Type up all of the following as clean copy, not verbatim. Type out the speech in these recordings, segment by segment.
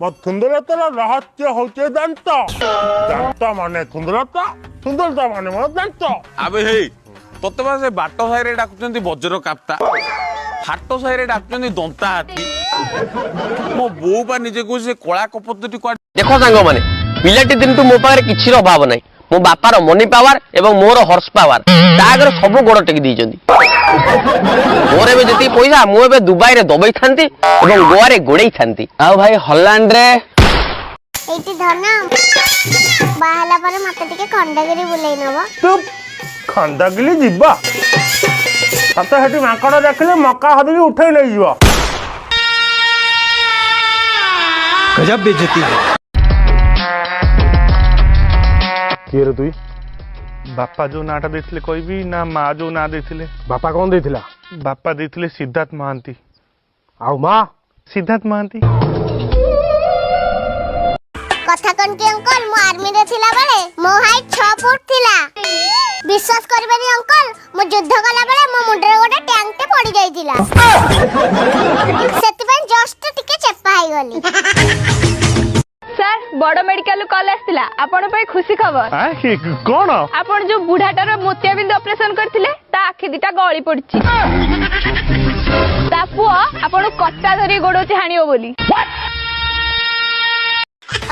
ମୋ ସୁନ୍ଦରତାର ରହସ୍ୟ ହଉଛି ଦାନ୍ତ। ଦାନ୍ତ ମାନେ ସୁନ୍ଦରତା, ସୁନ୍ଦରତା ମାନେ ମୋର ଦାନ୍ତ। ଆବେ ହେଇ, ତତେ ବା ସେ ବାଟ ସାହିରେ ଡାକୁଛନ୍ତି ବଜ୍ର କାପ୍ତା, ହାଟ ସାହିରେ ଡାକୁଛନ୍ତି ଦନ୍ତା ହାତୀ। ମୋ ବୋଉ ବା ନିଜେ କହୁଛି ସେ କଳା କପତଟି କୁଆଡେ। ଦେଖ ସାଙ୍ଗମାନେ, ପିଲାଟି ଦିନଠୁ ମୋ ପାଖରେ କିଛିର ଅଭାବ ନାହିଁ। ମୋ ବାପାର ମନି ପାୱାର ଏବଂ ମୋର ହର୍ସ ପାୱାର ତା ଆଗରେ ସବୁ ଗୋଡ ଟେକି ଦେଇଛନ୍ତି। ମୋର ଏବେ ଯେତିକି ପଇସା, ମୁଁ ଏବେ ଦୁବାଇରେ ଦବେଇଥାନ୍ତି ଏବଂ ଗୋଆରେ ଗୋଡେଇଥାନ୍ତି, ଆଉ ଭାଇ ହଲାଣ୍ଡରେ। ଏଇଠି ଧନ, ବାହା ହେଲା ପରେ ମତେ ଟିକେ ଖଣ୍ଡଗିରି ବୁଲେଇ ନବ। ତୁ ଖଣ୍ଡଗିରି ଯିବା, ତତେ ସେଠି ମାଙ୍କଡ ଦେଖିଲେ ମକା ହଦିକି ଉଠେଇ ନେଇଯିବ। गजब बेइज्जती है। କିଏ ରେ ତୁଇ? ବାପା ଯୋଉ ନାଁଟା ଦେଇଥିଲେ କହିବି ନା ମା ଯୋଉ ନାଁ ଦେଇଥିଲେ? ବାପା କଣ ଦେଇଥିଲା? ବାପା ଦେଇଥିଲେ ସିଦ୍ଧାର୍ଥ ମହାନ୍ତି। ଆଉ ମା? ସିଦ୍ଧାର୍ଥ ମହାନ୍ତି। କଥା କଣ କି ଅଙ୍କଲ, ମୁଁ ଆର୍ମିରେ ଥିଲା ବେଳେ ମୋ ହାଇଟ୍ 6 ଫୁଟ ଥିଲା। ବିଶ୍ୱାସ କରିବେନି ଅଙ୍କଲ, ମୁଁ ଯୁଦ୍ଧ କଲା ବେଳେ ମୋ ମୁଣ୍ଡରେ ଗୋଟେ ଟ୍ୟାଙ୍କଟେ ପଡି ଯାଇଥିଲା, ସେଥିପାଇଁ ଜଷ୍ଟ ଟିକେ ଚେପା ହେଇଗଲି। ସାର୍, ବଡ ମେଡିକାଲରୁ କଲ୍ ଆସିଥିଲା, ଆପଣଙ୍କ ପାଇଁ ଖୁସି ଖବର। ଆଁ, କଣ? ଆପଣ ଯୋଉ ବୁଢାଟାର ମୋତିଆବିନ୍ଦୁ ଅପରେସନ କରିଥିଲେ, ତା ଆଖି ଦିଟା ଗଳି ପଡିଛି। ତା ପୁଅ ଆପଣଙ୍କୁ କଟା ଧରି ଗୋଡଉଛି ହାଣିବ ବୋଲି।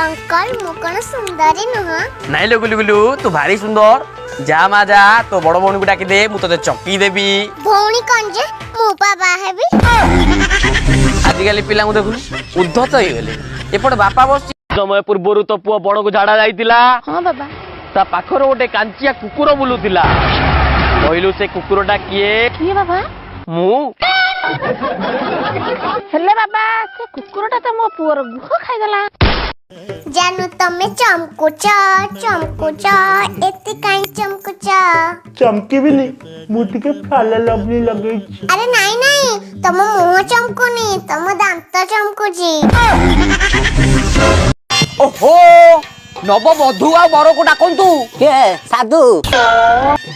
ଅଙ୍କଲ, ମୁଁ କଣ ସୁନ୍ଦରୀ ନୁହଁ? ନାଇଁ ଲୋ ଗୁଲୁ ଗୁଲୁ, ତୁ ଭାରି ସୁନ୍ଦର। ଯା ମା ଯା, ତୋ ବଡ ଭଉଣୀକୁ ଡାକି ଦେ, ମୁଁ ତୋତେ ଚକି ଦେବି। ଭଉଣୀ କଣ ଯେ, ମୁଁ ପା ବାହା ହେବି। ଆଜିକାଲି ପିଲାଙ୍କୁ ଦେଖୁନୁ, ଉଦ୍ଧତ ହେଇଗଲେ। ଏପଟେ ବାପା ବସିଛି। ସମୟ ପୂର୍ବରୁ ତୋ ପୁଅ ବଣକୁ ଝାଡା ଯାଇଥିଲା। ହଁ ବାବା। ତା ପାଖରେ ଗୋଟେ କାଞ୍ଚିଆ କୁକୁର ବୁଲୁଥିଲା। କହିଲୁ, ସେ କୁକୁରଟା କିଏ? କିଏ ବାବା? ମୁଁ। ହେଲେ ବାବା, ସେ କୁକୁରଟା ତ ମୋ ପୁଅର ଗୁହ ଖାଇଦେଲା। ଜାନୁ, ତମେ ଚମକୁଚ ଚମକୁଚ, ଏତେ କାଇଁ ଚମକୁଚ? ଚମକିବିନି, ମୁଁ ଟିକେ ଫାଲ ଲଭଲି ଲଗେଇଛି। ଆରେ ନାଇଁ ନାଇଁ, ତମ ମୁହଁ ଚମକୁନି, ତମ ଦାନ୍ତ ଚମକୁଚି। ଓହୋ, ନବବଧୂ ଆଉ ବରକୁ ଡାକନ୍ତୁ। କିଏ, ସାଧୁ?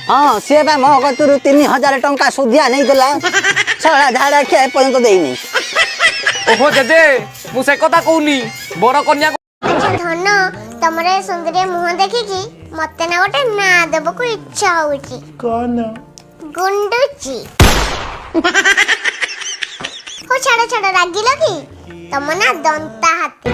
ହଁ, ସିଏ ବା ମୋ କତିରୁ 3000 ଟଙ୍କା ସୁଧିଆ ନେଇଥିଲା। ଶଳା ଝାଡ଼ା ଖିଆ ଏପର୍ଯ୍ୟନ୍ତ ଦେଇନି। ଓହୋ ଜେଜେ, ମୁଁ ସେ କଥା କହୁନି, ବର କନ୍ୟା। ଆଚ୍ଛା ଧନ, ତମର ଏ ସୁନ୍ଦରିଆ ମୁହଁ ଦେଖିକି ମତେ ନା ଗୋଟେ ନାଁ ଦେବାକୁ ଇଚ୍ଛା ହଉଛି। କଣ? ଗୁଣ୍ଡୁଚି। ହଉ ଛାଡ ଛାଡ, ରାଗିଲ କି? ତମ ନା ଦନ୍ତା ହାତୀ।